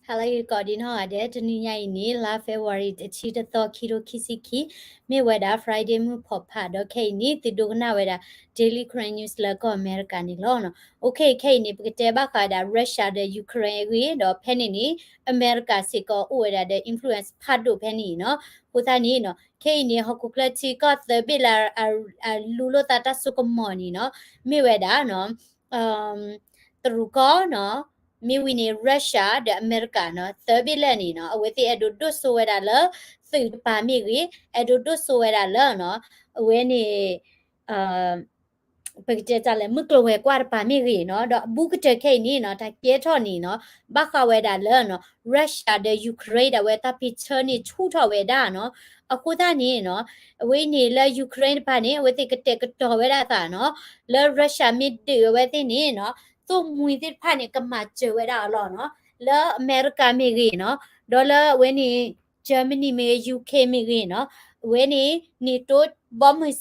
ဟါလၢဂ့ၤကိးဒံးနီၢ်ဂၤဒဲး, တနံၤညါအံၤန့ၣ် လါ February တဆံတသီ ခံထိခံဆံခံ, မ့ၢ်ဝဲဒၣ် Friday မုၢ်ဖီၣ်ဖးဒီး ခဲအံၤန့ၣ် သုဒိကနၣ်ဝဲဒၣ် Daily Karen News လၢကီၢ်အမဲရကၤန့ၣ်လီၤ. Okay, ခဲအံၤန့ၣ် ပကတဲဘၣ်ဃးဝဲဒၣ် Russia ဒီး Ukraine အဂ့ၢ်, ဒီးဖဲန့ၣ်န့ၣ် အမဲရကၤစ့ၢ်ကီးအိၣ်ဝဲဒၣ်ဒီး influence ဖးဒိၣ်ဖဲန့ၣ်နီၤ. အဃိသတးန့ၣ်နီၤ ခဲအံၤန့ၣ် ဟီၣ်ခိၣ်ချၢထံကီၢ်သၢဘ့ၣ်လၢအလူၤလိာ်သးတၢ်စိကမီၤန့ၣ်နီၤ မ့ၢ်ဝဲဒၣ် တရူးကီၢ်နီၤ, မ့ၢ်ဝံၤန့ၣ် Russia ဒီးအမဲရကၤနီၤ, သၢဘ့ၣ်လၢာ်န့ၣ်နီၤ အဝဲသ့ၣ်အဲၣ်ဒိးဒိၣ်စိဝဲဒၣ်လၢ သုးတပၤမ့ၢ်ဂ့ၤ, အဲၣ်ဒိးဒိၣ်စိဝဲဒၣ်လၢနီၤ အဝဲန့ၣ် ပကတဲတၢ်လဲၣ် မုၢ်ကျိၤဝဲၤကွာ်တပၤမ့ၢ်ဂ့ၤနီၤ, ဒီးအဘူးကတၢၢ်ခဲအံၤန့ၣ်နီၤ တၢ်ကဲထီၣ်န့ၣ်နီၤ ဘၣ်ဃးဝဲဒၣ်လၢနီၤ Russia ဒီး Ukraine ဒၣ်ဝဲတၢ်ဖံးဆၢန့ၣ်ဆူၣ်ထီၣ်ဝဲဒၣ်နီၤ. အဃိသတးန့ၣ်နီၤ အဝဲန့ၣ်လၢ Ukraine တပၤန့ၣ် အဝဲသ့ၣ်ကတဲာ်ကတီၤဝဲဒၣ်အသးနီၤ လၢ Russia မ့ၢ်ဒုးအဝဲသ့ၣ်န့ၣ်နီၤ သိၣ်မှံသ့ၣ်တဖၣ်န့ၣ် ကမၤစၢၤဝဲဒၣ်အီၤလီၤနီၤ. လၢအမဲရကၤမ့ၢ်ဂ့ၤနီၤ, ဒီးလၢအဝဲန့ၣ် Germany မ့ၢ်ဂ့ၤ UK မ့ၢ်ဂ့ၤနီၤ, အဝဲန့ၣ် NATO ဘီမုၢ်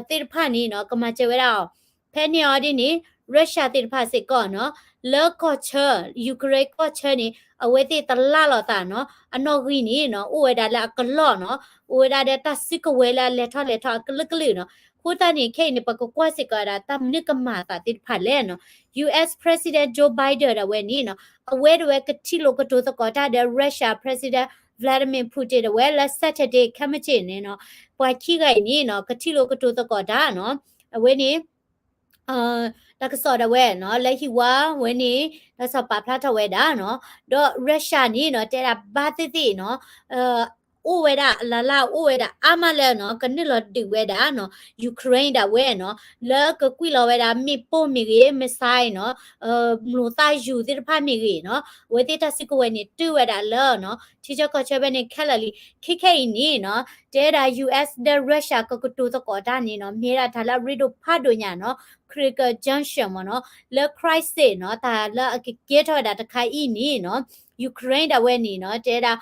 သ့ၣ်တဖၣ်န့ၣ်နီၤ ကမၤစၢၤဝဲဒၣ်အီၤ. ဖဲန့ၣ်အီၤဒ်န့ၣ် Russia သ့ၣ်တဖၣ်စ့ၢ်ကီးနီၤ လၢကီၢ်ဆၢ Ukraine ကီၢ်ဆၢန့ၣ် အဝဲသ့ၣ်တလၢ်လိာ်သးနီၤ အနီၣ်ဂံၢ်န့ၣ်နီၤ အိၣ်ဝဲဒၣ်လၢအကလီၢ်နီၤ အိၣ်ဝဲဒၣ်ဒီးတၢ်စုကဝဲၤလၢအလဲၤထီၣ်လဲၤထီၣ်အကလုာ်ကလုာ်နီၤ. အဃိသတးန့ၣ် ခဲအံၤန့ၣ် ပကကွၢ်စ့ၢ်ကီးဝဲဒၣ် တၢ်မနုၤကမၤအသးသ့ၣ်တဖၣ်လဲၣ်နီၤ. US President Joe Biden ဒၣ်ဝဲန့ၣ်နီၤ အဝဲဒၣ်ဝဲကထံၣ်လိာ်ကတိၤသကိးတၢ်ဒီး Russia President Vladimir Putin ဒၣ်ဝဲလၢ Saturday ခဲမုၢ်ဆ့ၣ်န့ၣ်နီၤ ပှၤခံဂၤအံၤန့ၣ်နီၤ ကထံၣ်လိာ်ကတိၤသကိးတၢ်နီၤ အဝဲန့ၣ် တၢ်ကစီၣ်ဒၣ်ဝဲနီၤ လၢဟံၣ်ဝါဝဲန့ၣ် တၢ်ကစီၣ်ပာ်ဖျါထီၣ်ဝဲဒၣ်နီၤ ဒီး Russia န့ၣ်နီၤ တဲဒၣ်ဘၣ်သ့ၣ်သ့ၣ်နီၤ အိၣ်ဝဲဒၣ်လၢ်လၢ်အိၣ်ဝဲဒၣ်အါမးလၢနီၤ ကနုာ်လီၤဒုးဝဲဒၣ်နီၤ Ukraine ဒၣ်ဝဲနီၤ လၢကကွံာ်လီၤဝဲဒၣ် မ့ၣ်ပိၢ်မ့ၢ်ဂ့ၤ missile နီၤ မျိာ်သၣ်ယူၤသ့ၣ်တဖၣ်မ့ၢ်ဂ့ၤနီၤ အဝဲသ့ၣ်တၢ်စုကဝဲၤန့ၣ် တုၤဝဲဒၣ်လၢနီၤ ထံဆၢကီၢ်ဆၢဖဲန့ၣ်ခဲလၢာ်လံ. ခဲခဲအံၤန့ၣ်နီၤ တဲဒၣ် US ဒီး Russia ကကတိၤသကိးတၢ်န့ၣ်နီၤ မ့ၢ်ဒၣ်တၢ်လၢအရ့ဒိၣ်ဖးဒိၣ်ညါနီၤ critical junction မ့ၢ်နီၤ လၢ crisis နီၤ တၢ်လၢအကကဲထီၣ်ဝဲဒၣ်တခါအံၤန့ၣ်နီၤ Ukraine ဒၣ်ဝဲန့ၣ်နီၤ တဲဒၣ်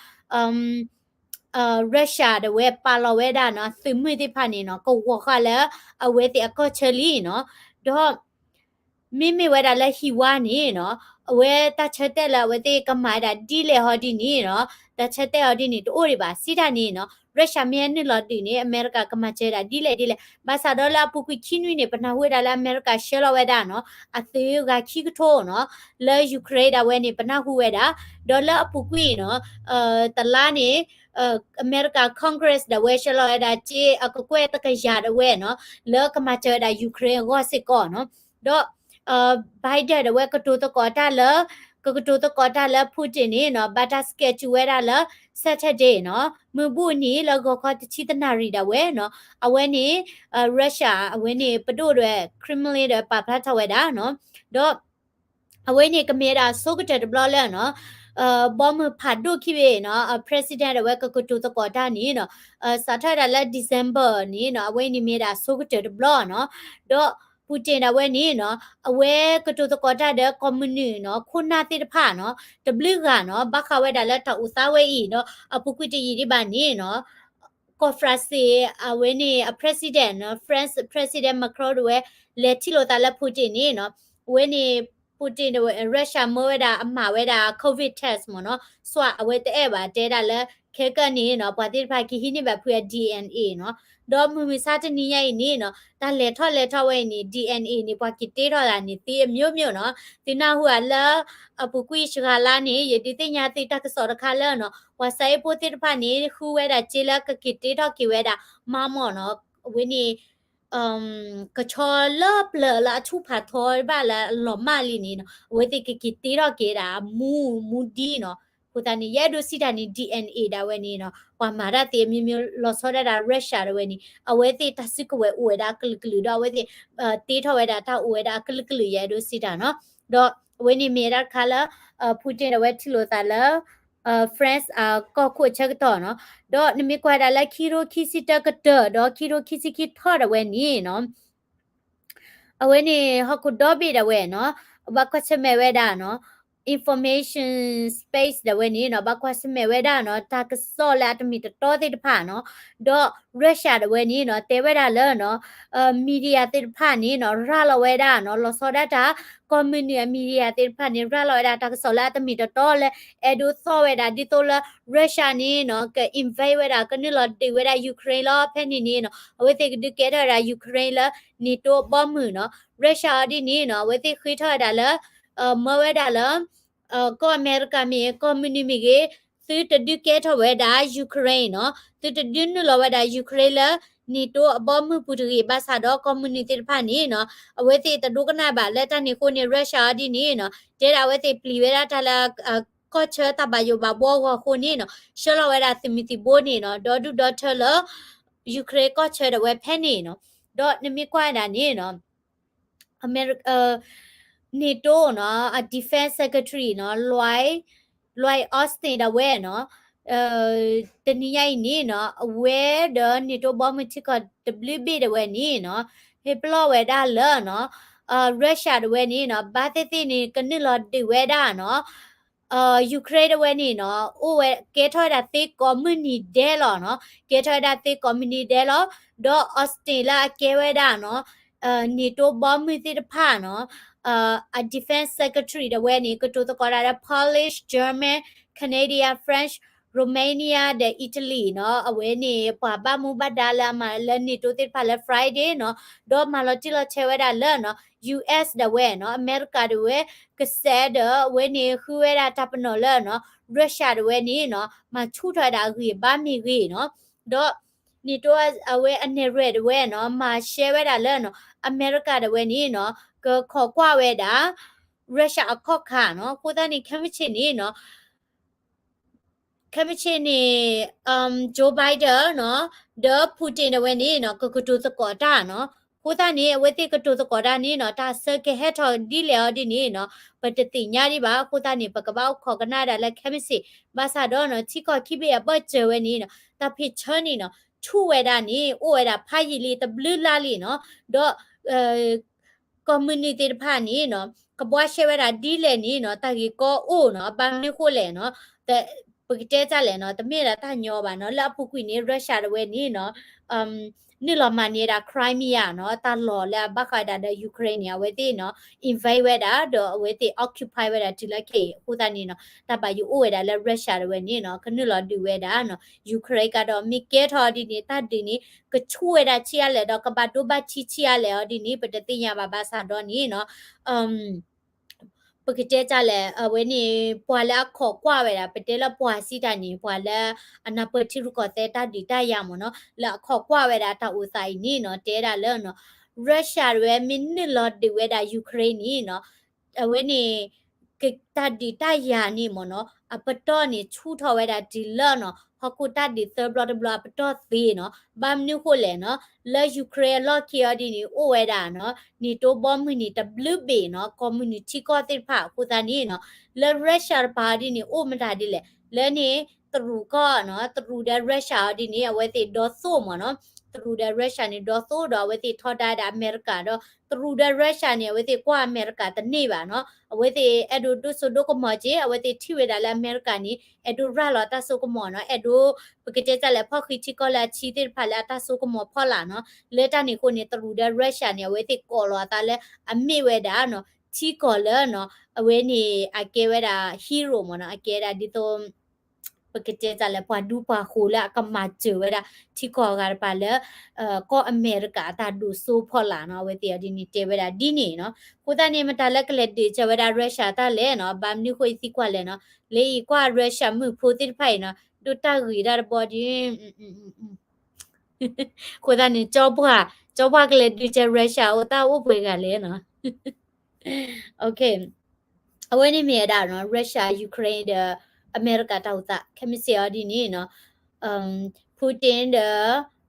Russia ဒၣ်ဝဲပာ်လီၤဝဲဒၣ်နီၤ သုးမုၢ်သ့ၣ်တဖၣ်န့ၣ်နီၤ ကဝီၤဃာ်လၢအဝဲသ့ၣ်အကီၢ်ဆၢလံနီၤ ဒီး မ့မ့ၢ်ဝဲဒၣ်လၢဟံၣ်ဝါန့ၣ်နီၤ အဝဲတၢ်ဆၢတဲာ်လၢအဝဲသ့ၣ်ကမၤဝဲဒၣ်ဒ်လဲၣ်ဟီဒ်န့ၣ်နီၤ တၢ်ဆၢတဲာ်အီၤဒ်န့ၣ် တအိၣ်ဒံးဘၣ် စံးတၢ်န့ၣ်နီၤ Russia မ့ၢ်နုာ်လီၤဒုးန့ၣ် အမဲရကၤကမၤစၢၤဝဲဒၣ်ဒ်လဲၣ်ဒ်လဲၣ် ဘၣ်ဆၣ်ဒီးလၢအပူၤကွံာ်ခံနွံန့ၣ် ပနၢ်ဟူဝဲဒၣ်လၢအမဲရကၤဆှၢလီၤဝဲဒၣ်နီၤ အသုးဂၤခံကထိနီၤ လၢ Ukraine ဒၣ်ဝဲန့ၣ် ပနၢ်ဟူဝဲဒၣ် ဒီးလၢအပူၤကွံာ်နီၤ တလါန့ၣ် အမဲရကၤ Congress ဒၣ်ဝဲဆှၢလီၤဝဲဒၣ်စ့အကကွဲၢ်တကယၤဒၣ်ဝဲနီၤ လၢကမၤစၢၤဝဲဒၣ် Ukraine အဂီၢ်စ့ၢ်ကီးနီၤ ဒီး Biden ဒၣ်ဝဲကတိၤသကိးတၢ်လၢ ကကတိၤသကိးတၢ်လၢ Putin န့ၣ်နီၤ ဘၣ်တၢ် schedule ဝဲဒၣ်လၢ Saturday နီၤ မုၢ်ဘူၣ်နံၤလၢဂီၤခီတဆံတနၣ်ရံၣ်ဒၣ်ဝဲနီၤ အဝဲန့ၣ် Russia အဝဲန့ၣ် ပဒိၣ်ဒၣ်ဝဲ Kremlin ဒၣ်ဝဲပာ်ဖျါထီၣ်ဝဲဒၣ်နီၤ ဒီး အဝဲန့ၣ်ကမ့ၢ်ဝဲဒၣ်အဆိကတၢၢ်တဘျီလၢနီၤ ဘီမုၢ်ဖးဒိၣ်ခံဘ့ၣ်နီၤ President ဒၣ်ဝဲကကတိၤသကိးတၢ်န့ၣ်နီၤ စးထီၣ်ဝဲဒၣ်လၢ December န့ၣ်နီၤ အဝဲန့ၣ်မ့ၢ်ဝဲဒၣ်အဆိကတၢၢ်တဘျီနီၤ ဒီး Putin ဒၣ်ဝဲန့ၣ်နီၤ အဝဲကတိၤသကိးတၢ်ဒီးကီၢ်မုၢ်နုာ်နီၤ ခိၣ်နၢ်သ့ၣ်တဖၣ်နီၤ တဘျုးဂၤနီၤ ဘၣ်ဃးဝဲဒၣ်လၢတၢ်အိၣ်သးဝဲအံၤဒီး အပူၤကွံာ်တယံာ်ဒံးဘၣ်န့ၣ်နီၤ ကီၢ် France အဝဲန့ၣ် အ President နီၤ France President Macron ဒၣ်ဝဲ လဲၤထံၣ်လိာ်သးလၢ Putin န့ၣ်နီၤ အဝဲန့ၣ် Putin ဒၣ်ဝဲ Russia မၢဝဲဒၣ်အမၤဝဲဒၣ် COVID test မ့ၢ်နီၤ စွါအဝဲတအဲၣ်ဘၣ် တဲဒၣ်လၢ ခဲကနံၣ်အံၤနီၤ ပှၤသ့ၣ်တဖၣ်ကဟံးန့ၢ်ဘၣ်ဖုးအ DNA နီၤ ဒီးမုၢ်မဆါတနံၤညါအံၤန့ၣ်နီၤ တၢ်လဲၤထီၣ်လဲၤထီဝဲအံၤန့ၣ် DNA န့ၣ် ပှၤက့ၤတ့ထီၣ်သးန့ၣ် သ့အမျိုးမျိုးနီၤ သုနၢ်ဟူဧါလၢ အပူၤကွံာ်စှၤလါန့ၣ် ယဒုးသ့ၣ်ညါသုတၢ်ကစီၣ်တခါလၢနီၤ ပှၤစဲအ့ၣ်ဖိသ့ၣ်တဖၣ်န့ၣ် ဃုဝဲဒၣ်စ့လၢကက့ၤတ့ထီၣ်က့ၤဝဲဒၣ် မါမီၢ်နီၤ အဝဲန့ၣ် ကဆီလၢပျၢၤလၢအဆူၣ်ဖးထီဘၣ်လၢအလီၤမၢ်လံန့ၣ်နီၤ အဝဲသ့ၣ်ကက့ၤတ့ထီၣ်က့ၤဒၣ်အမူမူဒံနီၤ အဃိသတးန့ၣ် ယအဲၣ်ဒိးစံးတၢ်န့ၣ် DNA ဒၣ်ဝဲန့ၣ်နီၤ ပှၤမၤတၢ်သ့အမျိုးမျိုး လီၤဆီဒၣ်တၢ် Russia ဒၣ်ဝဲန့ၣ် အဝဲသ့ၣ်တၢ်စုကဝဲၤအိၣ်ဝဲဒၣ်အကလုာ်ကလုာ်ဒီး အဝဲသ့ၣ် တ့ထီၣ်ဝဲဒၣ်တၢ်အိၣ်ဝဲဒၣ်အကလုာ်ကလုာ် ယအဲၣ်ဒိးစံးတၢ်နီၤ ဒီးအဝဲန့ၣ်မ့ၢ်ဒၣ်တခါလၢ Putin ဒၣ်ဝဲထံၣ်လိာ်သးလၢ France အကီၢ်ခိၣ်အဆၢကတီၢ်နီၤ ဒီးနမ့ၢ်ကွၢ်ဒၣ်လၢခံထိခံဆံတၢကတၢၢ် ဒီးခံထိခံဆံခံထီၣ်ဒၣ်ဝဲန့ၣ်နီၤ အဝဲန့ၣ် ဟီၣ်ခိၣ်ဒီဘ့ၣ်ဒၣ်ဝဲနီၤ ဘၣ်ကွၢ်ဆၢၣ်မဲာ်ဝဲဒၣ်နီၤ information space ဒၣ်ဝဲန့ၣ်နီၤ ဘၣ်ကွၢ်ဆၢၣ်မဲာ်ဝဲဒၣ်နီၤ တၢ်ကစီၣ်လၢအတမ့ၢ်တတီသ့ၣ်တဖၣ်နီၤ, ဒီး Russia ဒၣ်ဝဲန့ၣ်နီၤ တဲဝဲဒၣ်လၢနီၤ media သ့ၣ်တဖၣ်န့ၣ်နီၤ ရၤလီၤဝဲဒၣ်နီၤ လီၤဆီဒၣ်တၢ် ကီၢ်မုၢ်နုာ်အ media သ့ၣ်တဖၣ်န့ၣ် ရၤလီၤဝဲဒၣ်တၢ်ကစီၣ်လၢအတမ့ၢ်တတီလၢ အဲၣ်ဒိးသီၣ်ဝဲဒၣ်ဒ်သိးလၢ Russia န့ၣ်နီၤ က invade ဝဲဒၣ် ကနုာ်လီၤဒုးဝဲဒၣ် Ukraine လီၤ. ဖဲန့ၣ်န့ၣ်နီၤ အဝဲသ့ၣ်ကဒုးကဲထီၣ်ဝဲဒၣ် Ukraine လၢ NATO ဘီမုၢ်နီၤ. Russia အီၤဒ်န့ၣ်နီၤ အဝဲသ့ၣ်ဃ့ထီၣ်ဝဲဒၣ်လၢ မၢဝဲဒၣ်လၢ ကီၢ်အမဲရကၤမ့ၢ်ဂ့ၤ ကီၢ်မုၢ်နုာ်မ့ၢ်ဂ့ၤ သုတဒုးကဲထီၣ်ဝဲဒၣ် Ukraine နီၤ, သုတဒုးနုာ်လီၤဝဲဒၣ် Ukraine လၢ NATO အဘီမုၢ်ပူၤတဂ့ၤ. ဘၣ်ဆၣ်ဒီးကီၢ်မုၢ်နုာ်သ့ၣ်တဖၣ်န့ၣ်နီၤ အဝဲသ့ၣ်တဒိကနၣ်ဘၣ်လၢတၢ်န့ၣ်အဃိန့ၣ် Russia အီၤဒ်န့ၣ်နီၤ တဲဒၣ်အဝဲသ့ၣ်ပျံၤဝဲဒၣ်တၢ်လၢ ကီၢ်ဆၢတၢ်ဘၣ်ယိၣ်ဘၣ်ဘှီအဂီၢ်အဃိန့ၣ်နီၤ ဆှၢလီၤဝဲဒၣ်သုးမုၢ်သံၣ်ဘိန့ၣ်နီၤ ဒီဒူၣ်ဒီထၢလၢ Ukraine ကီၢ်ဆၢဒၣ်ဝဲဖဲန့ၣ်နီၤ. ဒီးနမ့ၢ်ကွၢ်ဝဲဒၣ်န့ၣ်နီၤ အမဲရကၤ NATO နီၤ အ defense secretary နီၤ Lloyd Austin ဒၣ်ဝဲနီၤ တနံၤညါအံၤန့ၣ်နီၤ အဝဲဒီး NATO ဘီမုၢ်ထံကီၢ်တဘျုးဘ့ၣ်ဒၣ်ဝဲန့ၣ်နီၤ ဟ့ၣ်ပလီၢ်ဝဲဒၣ်လၢနီၤ Russia ဒၣ်ဝဲန့ၣ်နီၤ ဘၣ်သ့ၣ်သ့ၣ်န့ၣ် ကနုာ်လီၤဒုးဝဲဒၣ်နီၤ Ukraine ဒၣ်ဝဲန့ၣ်နီၤ အိၣ်ဝဲ ကဲထီၣ်ဝဲဒၣ်သ့ကိးမုၢ်နံၤဒဲးလီၤနီၤ ကဲထီၣ်ဝဲဒၣ်သ့ကိးမုၢ်နံၤဒဲးလီၤ. ဒီး Austin လၢအကဲဝဲဒၣ်နီၤ NATO ဘီမုၢ်သ့ၣ်တဖၣ်နီၤ အ defense secretary ဒၣ်ဝဲန့ၣ် ကတိၤသကိးတၢ်ဒီး Polish, German, Canadian, French, Romania ဒီး Italy နီၤ အဝဲန့ၣ် ပှၤဘၣ်မူဘၣ်ဒါလၢအမၤလၢ NATO သ့ၣ်တဖၣ်လၢ Friday နီၤ ဒီးမၤလီၤတံၢ်လီၤဆဲးဝဲဒၣ်လၢနီၤ US ဒၣ်ဝဲနီၤ အမဲရကၤဒၣ်ဝဲ ကစဲးဒီးအဝဲန့ၣ် ဃုဝဲဒၣ်တၢ်ပနီၣ်လၢနီၤ Russia ဒၣ်ဝဲန့ၣ်နီၤ မၤဆူၣ်ထီၣ်ဝဲဒၣ်အဂံၢ်အဘါမ့ၢ်ဂ့ၤနီၤ ဒီး NATO အဝဲအနဲၣ်ရွဲၣ်ဒၣ်ဝဲနီၤ မၤရှဲဝဲဒၣ်လၢနီၤ အမဲရကၤဒၣ်ဝဲန့ၣ်နီၤ ကခိးကွၢ်ဝဲဒၣ် Russia အခီၣ်ခါနီၤ အဃိသတးန့ၣ် ခဲမုၢ်ဆ့ၣ်န့ၣ်နီၤ ခဲမုၢ်ဆ့ၣ်န့ၣ် Joe Biden နီၤ ဒီး Putin ဒၣ်ဝဲန့ၣ်နီၤ ကကတိၤသကိးတၢ်နီၤ အဃိသတးန့ၣ် အဝဲသ့ၣ်ကတိၤသကိးတၢ်န့ၣ်နီၤ တၢ်ဆၢကဟဲထီၣ်ဒ်လဲၣ်အီၤဒ်န့ၣ်နီၤ ပတသ့ၣ်ညါဒံးဘၣ်. အဃိသတးန့ၣ် ပကဘၣ်အိၣ်ခိးကနၣ်ဒၣ်လၢခဲမုၢ်ဆ့ၣ် ဘၣ်ဆၣ်ဒီးနီၤ ထံကီၢ်ခံဘ့ၣ်အဘၢၣ်စၢၤဝဲန့ၣ်နီၤ တၢ်ဖ့ၣ်ဆၢန့ၣ်နီၤ ဆူၣ်ဝဲဒၣ်န့ၣ် အိၣ်ဝဲဒၣ်ဖးယံာ်လံ တဘျုးလါလံနီၤ ဒီး ကီၢ်မုၢ်နုာ်သ့ၣ်တဖၣ်န့ၣ်နီၤ ကဘှါရှဲဝဲဒၣ်ဒ်လဲၣ်န့ၣ်နီၤ တၢ်ဂ့ၢ်ကီအိၣ်နီၤ ဘၣ်မနုၤဃိလဲၣ်နီၤ ပကတဲတၢ်လဲၣ်နီၤ တမ့ၢ်ဒၣ်တၢ်ညီဘၣ်နီၤ လၢအပူၤကွံာ်န့ၣ် Russia ဒၣ်ဝဲန့ၣ်နီၤ နုာ်လီၤမၤန့ၢ်ဝဲဒၣ် Crimea နီၤ တၢ်လီၢ်လၢအဘၣ်ဃးဒၣ်ဒီး Ukraine န့ၣ် အဝဲသ့ၣ်နီၤ invade ဝဲဒၣ် ဒီးအဝဲသ့ၣ် occupy ဝဲဒၣ်တုၤလၢခဲအံၤ အဃိသတးန့ၣ်နီၤ တၢ်ဘၣ်ယိၣ်အိၣ်ဝဲဒၣ်လၢ Russia ဒၣ်ဝဲန့ၣ်နီၤ ကနုာ်လီၤဒုးဝဲဒၣ်နီၤ Ukraine ကဒီး မ့ၢ်ကဲထီၣ်အီၤဒ်န့ၣ် တၢ်ဒုးန့ၣ် ကဆူၣ်ဝဲဒၣ်ဆံးအါလဲၣ်ဒီး ကဘၣ်ဒိဘၣ်ထံးဆံးအါလဲၣ်အီၤဒ်န့ၣ် ပတသ့ၣ်ညါဘၣ်ဘၣ်ဆၣ်ဒီးန့ၣ်နီၤ ပကတဲတၢ်လဲၣ် အဝဲန့ၣ် ပှၤလၢအခိးကွၢ်ဝဲဒၣ် ပတဲလၢပှၤစံးတၢ်န့ၣ် ပှၤလၢအနၢ်ပၢၢ်ထံရူၢ်ကီၢ်သဲးတၢ်ဒုးတၢ်ယၤမ့ၢ်နီၤ လၢအခိးကွၢ်ဝဲဒၣ်တၢ်အိၣ်သးအံၤန့ၣ်နီၤ တဲဒၣ်လၢနီၤ Russia ဒၣ်ဝဲမ့ၢ်နုာ်လီၤဒုးဝဲဒၣ် Ukraine န့ၣ်နီၤ အဝဲန့ၣ် တၢ်ဒုးတၢ်ယၤန့ၣ်မ့ၢ်နီၤ အပတီၢ်န့ၣ် ဆူၣ်ထီၣ်ဝဲဒၣ်တုၤလၢနီၤ ဟီၣ်ခိၣ်တၢ်ဒုးသၢဘျီတဘျီအပတီၢ်သ့နီၤ ဘၣ်မနုၤဃိလဲၣ်နီၤ လၢ Ukraine အလီၢ်ခံအီၤဒ်န့ၣ် အိၣ်ဝဲဒၣ်နီၤ NATO ဘီမုၢ်န့ၣ် တဘျုးဘ့ၣ်နီၤ ကီၢ်မုၢ်နုာ်ထံကီၢ်သ့ၣ်တဖၣ်အဃိသတးန့ၣ်နီၤ လၢ Russia တပၤအီၤဒ်န့ၣ် အိၣ်မတၤဒ်လဲၣ် လၢန့ၣ် တရူးကီၢ်နီၤ တရူးဒီး Russia အီၤဒ်န့ၣ် အဝဲသ့ၣ်ဒီသိၣ်မ့ၢ်နီၤ တရူးဒီး Russia န့ၣ် ဒီသိၣ်ဒီး အဝဲသ့ၣ်ထီဒါဒၣ်အမဲရကၤဒီး တရူးဒီး Russia န့ၣ် အဝဲသ့ၣ်ကွၢ်အမဲရကၤတန့ၢ်ဘၣ်နီၤ အဝဲသ့ၣ်အဲၣ်ဒိးဒိၣ်စိဒိၣ်ကမီၤက့ၤ အဝဲသ့ၣ်ထံၣ်ဝဲဒၣ်လၢအမဲရကၤန့ၣ် အဲၣ်ဒိးရၤလီၤတၢ်စိကမီၤနီၤ အဲၣ်ဒိး ပကတဲတၢ်လဲၣ် ဖီၣ်ဃံးထံကီၢ်လၢအဆံသ့ၣ်တဖၣ်လၢအတၢ်စိကမီၤဖီလာ်နီၤ လၢတၢ်န့ၣ်အဃိန့ၣ် တရူးဒီး Russia န့ၣ် အဝဲသ့ၣ်ကိးလီၤအသးလၢ အမ့ၢ်ဝဲဒၣ်နီၤ ထံကီၢ်လၢနီၤ အဝဲန့ၣ် အကဲဝဲဒၣ် hero မ့ၢ်နီၤ အကဲဒၣ်ဒ်သိး ပကတဲတၢ်လဲၣ် ပှၤဒူပှၤဃိၤလၢအကမၤစၢၤဝဲဒၣ် ထံကီၢ်အဂၤတပၤလၢ ကီၢ်အမဲရကၤအတၢ်ဒိၣ်စိဖီလာ်နီၤ အဝဲသ့ၣ်အီၤဒ်န့ၣ်တဲဝဲဒၣ်ဒ်န့ၣ်နီၤ အဃိသတးန့ၣ် မတၤလၢကလဲၤဒုးကဲဝဲဒၣ် Russia တၢ်လဲၣ်နီၤ ဘၣ်မနုၤဃိယသံကွၢ်လဲၣ်နီၤ လၢအံၤကွၢ် Russia မုၣ်ဖိသ့ၣ်တဖၣ်အံၤနီၤ ဒိၣ်တၢ်ဂ့ၤတၢ်တဘီဒီး အဃိသတးန့ၣ် ကၠီပှၢ် ကၠီပှၢ်ကလဲၤဒုးကဲ Russia အိၣ်တၢ်အိၣ်ပှဲၤဂၤလဲၣ်နီၤ အဝဲန့ၣ်မ့ၢ်ဝဲဒၣ်နီၤ Russia Ukraine ဒီး အမဲရကၤတၢ်အိၣ်သး ခဲမုၢ်ဆ့ၣ်အီၤဒ်န့ၣ်နီၤ Putin ဒီး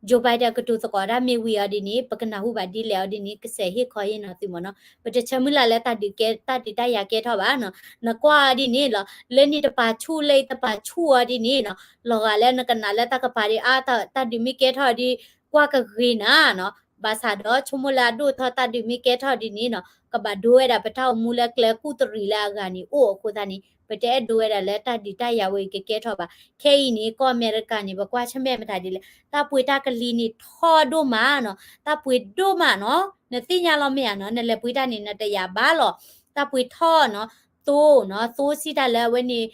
Joe Biden ကတိၤသကိးတၢ်မ့ၢ်ဝံၤအီၤဒ်န့ၣ် ပကနၢ်ဟူဘၣ်ဒ်လဲၣ်အီၤဒ်န့ၣ် ကစဲးဟ့ၣ်ခီဟ့ၣ်နီၤသုမ့ၢ်နီၤ ပတဆၢမုၢ်လၢ်လၢတၢ်ဒုးကဲ တၢ်ဒုးတၢ်ယၤကဲထီၣ်ဘၣ်နီၤ နကွၢ်အီၤဒ်န့ၣ်လီၤ လၢန့ၣ်တပၤဆူၣ်လၢအံၤတပၤဆူၣ်အီၤဒ်န့ၣ်နီၤ လီၤဂာ်လၢနကနၣ်လၢတၢ်ကပၤဒ်အါ တၢ်ဒုးမ့ၢ်ကဲထီၣ်ဒ် ကွၢ်ကဂ့ၤနၤနီၤ ဘၣ်ဆၣ်ဒီးဆိကမိၣ်လၢအဒိၣ်ထီၣ်တၢ်ဒုးမ့ၢ်ကဲထီၣ်ဒ်န့ၣ်နီၤ ကဘၣ်ဒိဝဲဒၣ်ပတၢ်အိၣ်မူလၢကျဲကူၣ်တရံးလၢအဂၤန့ၣ်အိၣ်အဃိသတးန့ၣ် ပတအဲၣ်ဒိးဝဲဒၣ်လၢတၢ်ဒုးတၢ်ယၤဝဲအံၤကကဲထီၣ်ဘၣ်. ခဲအံၤန့ၣ် ကီၢ်အမဲရကၤန့ၣ် ပကွၢ်ဆၢၣ်မဲာ်မတၤဒ်လဲၣ် တၢ်ပှ့ၤတၢ်ကလံၤန့ၣ်ထီၣ်ဒိၣ်မးနီၤ တၢ်ပှ့ၤဒိၣ်မးနီၤ နသ့ၣ်ညါလီၤမ့ၢ်ဧါနီၤ နလဲၤပှ့ၤတၢ်န့ၣ် နတယာ်ဘၣ်လီၤ တၢ်ပှ့ၤထီၣ်နီၤ သိနီၤ သိစံးတၢ်လၢအဝဲန့ၣ်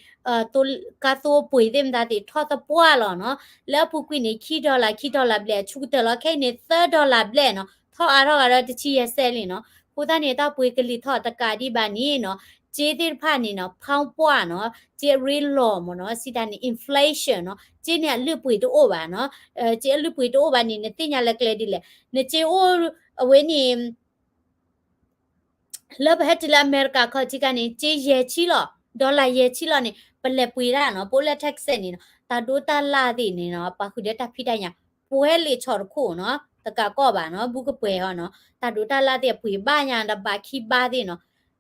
ကါသိပှ့ၤသ့ၣ်မတၤသ့ၣ်ထီၣ်သပှၢ်လီၤနီၤ လၢအပူၤကွံာ်န့ၣ် ခံ dollar ခံ dollar ဘျဲၣ် အဆူၣ်ကတၢၢ်လီၤ ခဲအံၤန့ၣ် သၢ dollar ဘျဲၣ်နီၤ ထီၣ်အါထီၣ်ဂၤဒီးတဆံယဲၢ်စဲးလံနီၤ အဃိသတးန့ၣ် တၢ်ပှ့ၤကလံၤထီၣ်တကးဒံးဘၣ်န့ၣ်နီၤ စ့သ့ၣ်တဖၣ်န့ၣ်နီၤ ဖီၣ်ပှၢ်နီၤ စ့အရ့လီၤမ့ၢ်နီၤ စံးတၢ်န့ၣ် inflation နီၤ စ့န့ၣ်အလုၢ်အပှ့ၤတအိၣ်ဘၣ်နီၤ စ့အလုၢ်အပှ့ၤတအိၣ်ဘၣ်န့ၣ် နသ့ၣ်ညါလၢကျဲဒ်လဲၣ် နစ့အိၣ် အဝဲန့ၣ် လၢပဟဲတုၤလၢအမဲရကၤခီၣ်ထံးခါန့ၣ် စ့ယဲၢ်ဆံလီၤ dollar ယဲၢ်ဆံလီၤန့ၣ် ပလဲၤပှ့ၤတၢ်နီၤ ပအိၣ်လၢ Texas န့ၣ်နီၤ တၢ်ဒိးတၢ်လၣ်သ့ၣ်န့ၣ်နီၤ ပှၤဃုာ်ဒီးတၢ်ဖံးတၢ်ညၣ် ပှဲၤလံာ်ဆီတခိၣ်နီၤ တကးကီၢ်ဘၣ်နီၤ ဘူးကပှဲၤအီၤနီၤ တၢ်ဒိးတၢ်လၣ်သ့ၣ်အပှ့ၤဘၣ်ညါဒီးဘၣ်ခံဘၣ်သ့ၣ်နီၤ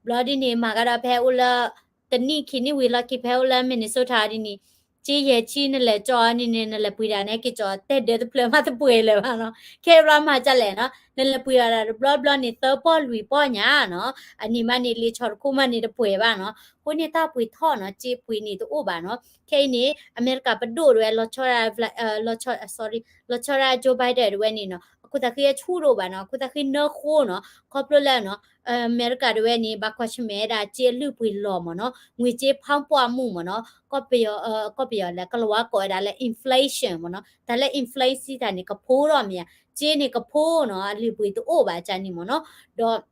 ဘျီဒ်န့ၣ် မၤကဒီးဖဲအိၣ်လၢ တနံၣ်ခံနံၣ်ဝံၤလီၢ်ခံဖဲအိၣ်လၢ Minnesota ဒ်န့ၣ် စ့ယဲၢ်ဆံနလဲၤကၠီန့ၣ်န့ၣ် နလဲၤပှ့ၤဒၣ်န့ၣ် က့ၤကၠီတဲဒၢတဖျၢၣ်မးတပှဲၤလၢၤဘၣ်နီၤ ခဲအံၤမၤကလဲၣ်နီၤ နလဲၤပှ့ၤအီၤဒၣ်တဘျီဘျီန့ၣ် သၢပီၢ်လွံၢ်ပီၢ်ညါနီၤ အနံၤမးန့ၣ် လံာ်ဆီတခိၣ်မးန့ၣ်တပှဲၤဘၣ်နီၤ အဃိန့ၣ်တၢ်ပှ့ၤထီၣ်နီၤ စ့ပှ့ၤန့ၣ်တအိၣ်ဘၣ်နီၤ ခဲအံၤန့ၣ် အမဲရကၤပဒိၣ်တဝဲ လီၤဆီဒၣ် လီၤဆီဒၣ် Joe Biden တဝဲန့ၣ်နီၤ အခိၣ်သးဃ့အဆူၣ်တအိၣ်ဘၣ်နီၤ အခိၣ်သးဃ့နၢဃိနီၤ ခီဖျိလၢနီၤ အမဲရကၤတဝဲန့ၣ် ဘၣ်ကွၢ်ဆၢၣ်မဲာ်ဝဲဒၣ်စ့အလုၢ်အပှ့ၤလီၤမ့ၢ်နီၤ ငွေကြေးဖောင်းပွမှု မ့ၢ်နီၤ ကီၢ်ပယီၤ ကီၢ်ပယီၤလဲၣ် ကလၤဝါကိးဝဲဒၣ်လၢ inflation မ့ၢ်နီၤ တၢ်လၢ inflation စံးတၢ်န့ၣ် ကဖိထီၣ်မ့ၢ်ဧါ စ့န့ၣ်ကဖိနီၤ အလုၢ်အပှ့ၤတအိၣ်ဘၣ်ကန့ၣ်မ့ၢ်နီၤ ဒီး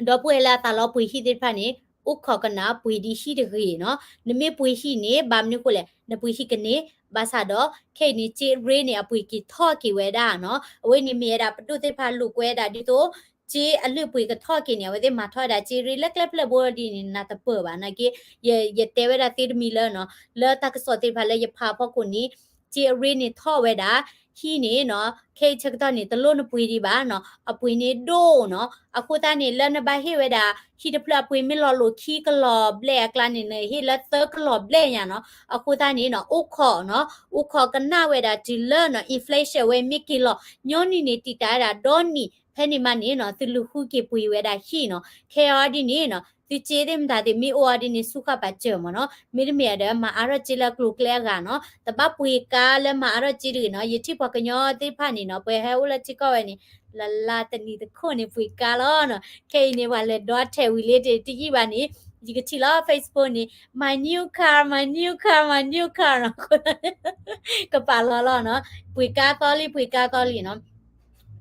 ဒီပုၢ်ဝဲၢ်လၢအသးလီပှ့ၤဟံၣ်သ့ၣ်တဖၣ်န့ၣ် အိၣ်ခိးကနၣ်ပှ့ၤဒံးဟံၣ်တဂ့ၤနီၤ နမ့ၢ်ပှ့ၤဟံၣ်န့ၣ် ဘၣ်မနုၤဃိလဲၣ် နပှ့ၤဟံၣ်ကန့ၢ် ဘၣ်ဆၣ်ဒီး ခဲအံၤန့ၣ် စ့အရ့န့ၣ် အပှ့ၤက့ၤထီၣ်က့ၤဝဲဒၣ်နီၤ အဝဲန့ၣ်မ့ၢ်ဝဲဒၣ်ပဒိၣ်သ့ၣ်တဖၣ်လိာ်ကွဲဒၣ်ဒ်သိး စ့အလုၢ်အပှ့ၤကထီၣ်က့ၤန့ၣ် အဝဲသ့ၣ်မၤထီၣ်ဝဲဒၣ်စ့အရ့လၢကျဲဖျၢၣ်ဘိဒ်န့ၣ် နၢ်တပၢၢ်ဘၣ်နာ်က့ ယ ယတဲဝဲဒၣ်သ့တမံၤလၢနီၤ လၢတၢ်ကစီၣ်သ့ၣ်တဖၣ်လၢယဖးဖီခိၣ်န့ၣ် စ့အရ့န့ၣ်ထီၣ်ဝဲဒၣ် ဟံၣ်န့ၣ်နီၤ ခဲအံၤဆၢကတီၢ်န့ၣ် တလိၣ်နပှ့ၤဒံးဘၣ်နီၤ အပှ့ၤန့ၣ်ဒိၣ်နီၤ အဃိသတးန့ၣ် လၢနဘၣ်ဟ့ၣ်ဝဲဒၣ် ဟံၣ်တဖျၢၣ်အပှ့ၤမ့ၢ်လီၤလိာ်ခံကလီၤဘျဲၣ်အကျါန့ၣ် နဟ့ၣ်လၢသၢကလီၤဘျဲၣ်ညါနီၤ အဃိသတးန့ၣ်နီၤ အိၣ်ခိးနီၤ အိၣ်ခိးကနၣ်ဝဲဒၣ်တုၤလၢနီၤ inflation ဝဲမ့ၢ်က့ၤလီၤ ညီနုၢ်န့ၣ် တံာ်တာ်ဝဲဒၣ်ဒီနံၣ် ဖဲန့ၣ်မးန့ၣ်နီၤ သုလူၤဃုက့ၤပှ့ၤဝဲဒၣ်ဟံၣ်နီၤ ခဲအံၤဒ်န့ၣ်နီၤ သုစ့သ့ၣ်မတၤသ့ၣ်မ့ၢ်အိၣ်အီၤဒ်န့ၣ် ဆူးဃာ်ပာ်စၢၤမ့ၢ်နီၤ မ့တမ့ၢ်ဒီး မၤအါထီၣ်စ့လၢအကျိၤကျဲအဂၤနီၤ တဘၣ်ပှ့ၤကါလၢမၤအါထီၣ်စ့တဂ့ၤနီၤ ယထံၣ်ပှၤကညီသ့ၣ်တဖၣ်န့ၣ်နီၤ ပှၤဟဲအိၣ်လၢထံကီၢ်ဝဲန့ၣ် လၢလါတနံၤတခိၣ်န့ၣ် ပှ့ၤကါလီၤနီၤ ခဲအံၤန့ၣ် ပှၤလဲၤဒီထဲးဝံၤလံတယံာ်ဘၣ်န့ၣ် ယကထံၣ်လီၤ Facebook န့ၣ် my new car my new car my new car နီၤ ကပာ်လီၤလီၤနီၤ ပှ့ၤကါသီလံ ပှ့ၤကါသီလံနီၤ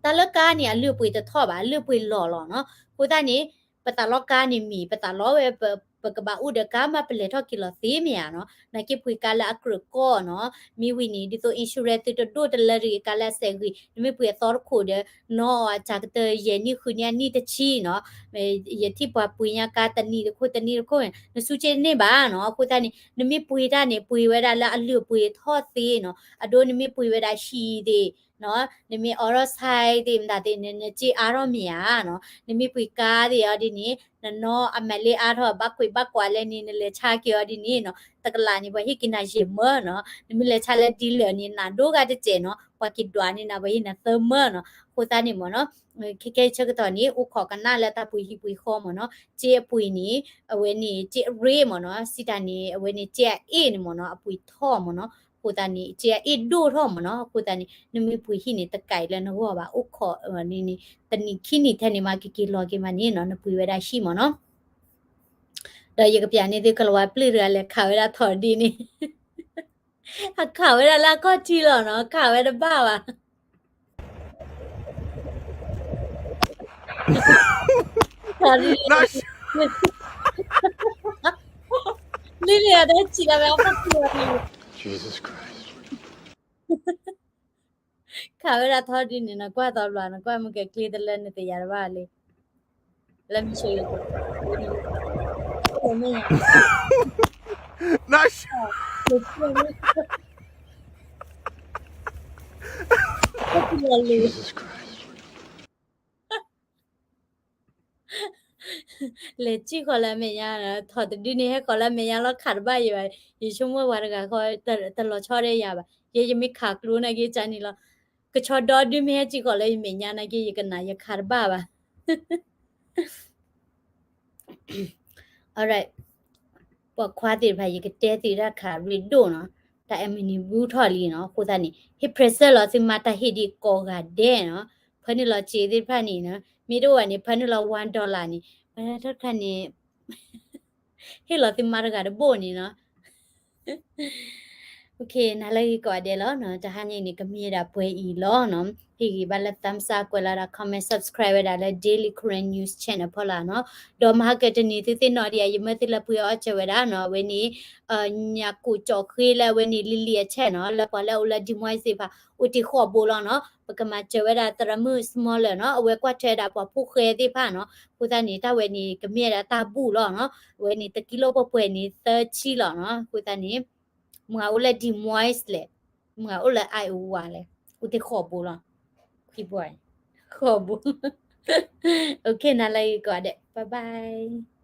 တၢ်လၢကါန့ၣ် အလုၢ်အပှ့ၤတထီၣ်ဘၣ် အလုၢ်အပှ့ၤလီၤလီၤနီၤ အဃိသတးန့ၣ် ပသးလီကါန့ၣ်မ့ၢ် ပသးလီဝဲ ပကဘၣ်အိၣ်ဒီးကါမး ပလဲၤထီၣ်က့ၤလီၤသ့မ့ၢ်ဧါနီၤ နာ်က့ပှ့ၤကါလၢအကြၢးကီၢ်နီၤ မ့ၢ်ဝံၤန့ၣ် ဒ်သိး insurance သုတဒိၣ်တလၢတဂ့ၤ ကါလၢအစဲးဂ့ၤ နမ့ၢ်ပှ့ၤအသီတခိၣ်ဒီး နီၢ်အီၤအစှၤကတၢၢ်ယဲၢ်နံၣ်ဃုနံၣ်အနံၣ်တဆံနီၤ ယထံၣ်ပှၤပှ့ၤညါကါတနံၤတခိၣ်တနံၤတခိၣ် နစုက့န့ၢ်ဘၣ်နီၤ အဃိသတးန့ၣ် နမ့ၢ်ပှ့ၤတၢ်န့ၣ် ပှ့ၤဝဲဒၣ်လၢအလုၢ်အပှ့ၤထီၣ်သ့နီၤ အဒိနမ့ၢ်ပှ့ၤဝဲဒၣ်ဟံၣ်သ့ၣ် နမ့ၢ် auto sale သ့ၣ်မတၤသ့ၣ်န့ၣ် နစ့အါထီၣ်မ့ၢ်ဧါနီၤ နမ့ၢ်ပှ့ၤကါသ့ၣ်အီၤဒ်န့ၣ် နနီၢ်အမဲာ်လ့အါထီၣ် ဘၣ်ကွံာ်ဘၣ်ကွၢ်လဲၣ်န့ၣ် နလဲၤဆါက့ၤအီၤဒ်န့ၣ်နီၤ တကလးန့ၣ် ပှၤဟ့ၣ်က့ၤနၤယဲၢ်မၢနီၤ နမ့ၢ်လဲၤဆါလၢ dealer န့ၣ် နးဒိဂၤတစဲးနီၤ ပှၤက့ၤဒွးန့ၢ်နၤ ပှၤဟ့ၣ်နၤသၢမၢနီၤ အဃိသတးန့ၣ်မ့ၢ်နီၤ ခဲကဲဆၢကတီၢ်န့ၣ် အိၣ်ခိးကနၣ်လၢတၢ်ပှ့ၤဟံၣ်ပှ့ၤဃီမ့ၢ်နီၤ စ့အပှ့ၤန့ၣ် အဝဲန့ၣ် စ့အရ့မ့ၢ်နီၤ စံးတၢ်န့ၣ် အဝဲန့ၣ် စ့အအ့ၣ်န့ၣ်မ့ၢ်နီၤ အပှ့ၤထီၣ်မ့ၢ်နီၤ အဃိသတးန့ၣ် စ့အအ့ၣ်ဒိၣ်ထီၣ်မ့ၢ်နီၤ အဃိသတးန့ၣ် နမ့ၢ်ပှ့ၤဟံၣ်န့ၣ် တကးအံၤလၢနဂီၢ်ဘၣ် အိၣ်ခိးန့ၣ်န့ၣ် တနံၣ်ခံနံၣ်ထဲန့ၣ်မး ကက့ၤလီၤက့ၤမးန့ၣ်နီၤ နပှ့ၤဝဲဒၣ်ဟံၣ်မ့ၢ်နီၤ ဒီးယကပျးန့ၢ်သုကလၤဝါပျၢ်တဂၤလဲၤခးဝဲဒၣ်ထီၣ်ဒ်န့ၣ် အခးဝဲဒၣ်လၢအခီၣ်ထံးလီၤနီၤ ခးဝဲတဘၣ်ဘၣ် လံလံအတၢ်စံးလီၤဝဲအခီၣ်ထံးလီၤ Jesus Christ ခးဝဲဒၣ်ထီၣ်ဒ်န့ၣ် နကွၢ်သီဘျီ နကွၢ်မ့ၢ်ကဲကျ့တလၢနသ့ၣ်ယၤတဘၣ်လံ Let me show you. လဲၤစံၣ်ဃီၤလၢအမဲာ်ညါ ထီၣ်တဒုန့ၣ် ဟဲဃီၤလၢအမဲာ်ညါလီၤ ခးတဘၣ်ယံၤဘၣ် ယဆိကမိၣ်ပှၤတဂၤဃီ တလီၤဆီဒီးယၤဘၣ် ယဲယမ့ၢ်ခးကျိန့ၣ်က့ၤကန့ၣ်လီၤ ကဆီဒီဒုမ့ၢ်ဟဲစ့ၢ်ကီးလၢယမဲာ်ညါနာ်က့ ယကနၣ်ယခးတဘၣ်ဘၣ်. Alright, ပိာ်ခွါသ့ၣ်တဖၣ် ယကတဲသုတၢ်ခးရ့ဒိၣ်နီၤ, တၢ်အမုၢ်နံၤဘူးထီၣ်လံနီၤ, အဃိသတးန့ၣ် ဟ့ၣ် present လီၤသုမါတၢ်ဟ့ၣ်ဒံးကိးဂၤဒဲးနီၤ, ဖၢနုာ်လီၤစ့သ့ၣ်တဖၣ်န့ၣ်နီၤ, မ့ၢ်တအိၣ်ဘၣ်န့ၣ် ဖၢနုာ်လီၤ one dollar န့ၣ်, ဝဲဒၣ်တၢ်တခါန့ၣ် ဟ့ၣ်လီၤသုမါတဂၤတဘိၣ်န့ၣ်နီၤ. နၤလၢဂ့ၤကိးဂၤဒဲးလီၤနီၤ, တဟါညါအံၤန့ၣ် ကမ့ၢ်ဝဲဒၣ်ပှဲၤအံၤလီၤနီၤ, ဟ့ၣ်ဂံၢ်ဘါလၢ thumbs up ကွဲးလီၤဒၣ် comment subscribe ဝဲဒၣ်လၢ Daily Karen News Channel ဖီလာ်နီၤ, ဒီးမဟါကတနံၤသုသ့ၣ်နီၣ်ဒံးဧါ, ယမၢသုလၢပှ့ၤအီၣ်စၢၤဝဲဒၣ်နီၤ, အဝဲန့ၣ် ညၣ်ကိၣ်ကၠီၣ်ဃ့လၢအဝဲန့ၣ် လံၤလံၤအဆဲးနီၤ, လၢပှၤလၢအအိၣ်လၢ Des Moines သ့ၣ်တဖၣ် အိၣ်တ့ၢ်ဃီၣ်ဘိလီၤနီၤ, ပကမၤစၢၤဝဲဒၣ်သရၣ်မုၣ် Smaller နီၤ, အဝဲကွၢ်ထွဲဝဲဒၣ်ပှၤဖိဃဲသ့ၣ်တဖၣ်နီၤ, အဃိသတးန့ၣ် တၢ်ဝဲန့ၣ် ကမ့ၢ်ဝဲဒၣ်တၢ်ဘူၣ်လီၤနီၤ, အဝဲန့ၣ် တကံလိပှဲၤပှဲၤန့ၣ် သၢဆံလီၤနီၤ, အဃိသတးန့ၣ် မုၢ်ဂၤအိၣ်လၢ Des Moines လဲၣ်, မုၢ်ဂၤအိၣ်လၢ Iowa လဲၣ်, အိၣ်တ့ၢ်ဃီၣ်ဘိလီၤ, ဃီၣ်ဘိ, OK နၤလၢဂ့ၤကိးဂၤဒဲး, bye bye.